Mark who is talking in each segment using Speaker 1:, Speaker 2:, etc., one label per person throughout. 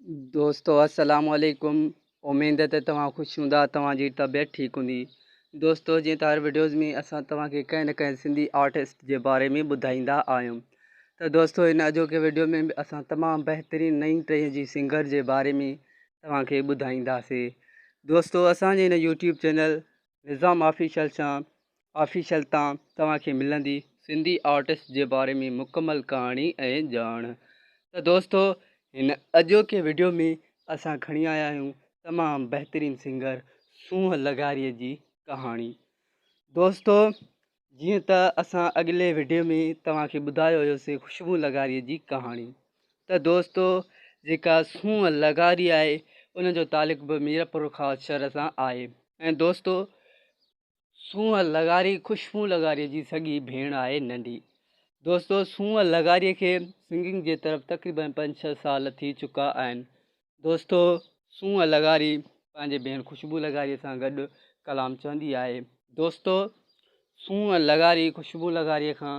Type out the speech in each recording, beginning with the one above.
Speaker 1: دوستو السلام عليڪم اميد ته توهان خوش هوندا توهان جي طبيعت ٺيڪ هوندي دوستو جيئن ته هر وڊيوز ۾ اسان توهان کي ڪنهن نه ڪنهن سنڌي آرٽسٽ جي باري ۾ ٻڌائيندا آهيون ته دوستو هن اڄوڪي وڊيو ۾ به اسان تمام بهترين نئين ٽهي جي سنگر جي باري ۾ توهان کي ٻڌائينداسي دوستو اسان جي هن يوٽيوب چينل نظام آفيشل سان آفيشل تان توهان کي ملندي سنڌي آرٽسٽ جي باري ۾ مڪمل ڪهاڻي ۽ ڄاڻ ته دوستو هن اڄوڪي وڊيو ۾ اسان کڻي آيا آهيون تمام بهترين سنگر سونهن لغاري جي ڪهاڻي دوستو جيئن ته اسان اڳلي وڊيو ۾ توهان کي ٻڌايو هيوسي خوشبو لغاري جي ڪهاڻي ته دوستو جيڪا سونهن لغاري آهي ان جو تعلق به ميرپورخاص شهر سان آهي ۽ دوستو سونهن لغاري خوشبو لغاري جي سڳي ڀيڻ آهي ننڍي. دوستو سونهن لغاري کي سنگنگ جي طرف تقريبن پنج ڇهه سال ٿي چڪا آهن. دوستو سونهن لغاري پنهنجي ڀيڻ خوشبو لغاري سان گڏ ڪلام چوندي آهي. دوستو سونهن لغاري خوشبو لغاري کان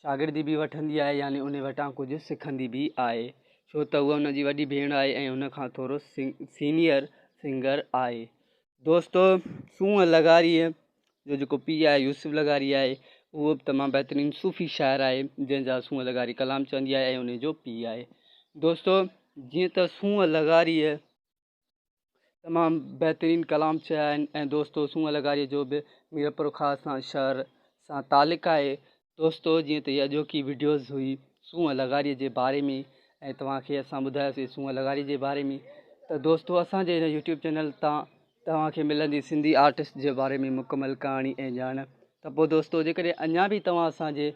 Speaker 1: شاگردي به وٺندي آهي يعني ان وٽان ڪجهه سکندي به آهي ڇو ته هوء ان جي وڏي ڀيڻ آهي ۽ ان کان ٿورو سينيئر سنگر آهي. دوستو سونهن لغاريء جو جيڪو پيء آهي يوسف لغاري آهي اهو به تمام بهترين صوفي شاعر آهي جنهن جا سونهن لغاري ڪلام چوندي آهي ۽ ان جو پيء آهي. دوستو جيئن ته سونهن لغاريء تمام بهترين ڪلام چيا آهن ۽ دوستو سونهن لغاري جو به ميرپورخاص سان شهر سان تعلق آهي دوستو جيئن ته هي اڄوڪي وڊيوز هئي سونهن لغاري جي باري ۾ ۽ توهان کي اسان ٻڌايوسي سونهن لغاري جي باري ۾ ته دوستو اسان جي هن يوٽيوب چينل تان توهان کي ملندي سنڌي آرٽسٽ جي باري ۾ مڪمل ڪهاڻي ۽ ڄاڻ ته پوء دوستو جيڪڏهن اڃا به توهان اسان جي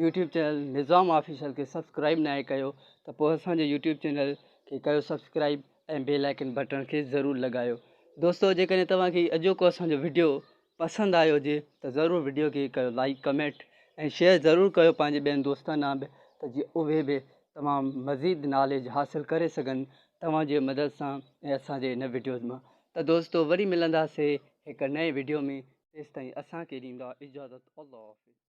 Speaker 1: يوٽيوب چينل نظام آفيشل کي سبسڪرائب ناهي ڪيو ته پوء اسان جي يوٽيوب چينل کي ڪيو سبسڪرائب ۽ بيل آئيڪن بٽڻ کي ضرور لڳايو دوستو جيڪڏهن توهان کي اڄوڪو اسان جو وڊيو پسند آيو هجي ته ضرور وڊيو کي ڪيو لائيڪ ڪمينٽ ۽ شيئر ضرور ڪيو پنهنجي ٻين دوستن ڏانهن به ته جيئن اهي به تمام مزيد ناليج حاصل ڪري سگهن توهان جي مدد سان ۽ اسان جي هن وڊيوز مان ته دوستو وري ملنداسي هڪ نئين وڊيو ۾ تيستائين اسان کي ڏيندا اجازت الله حافظ.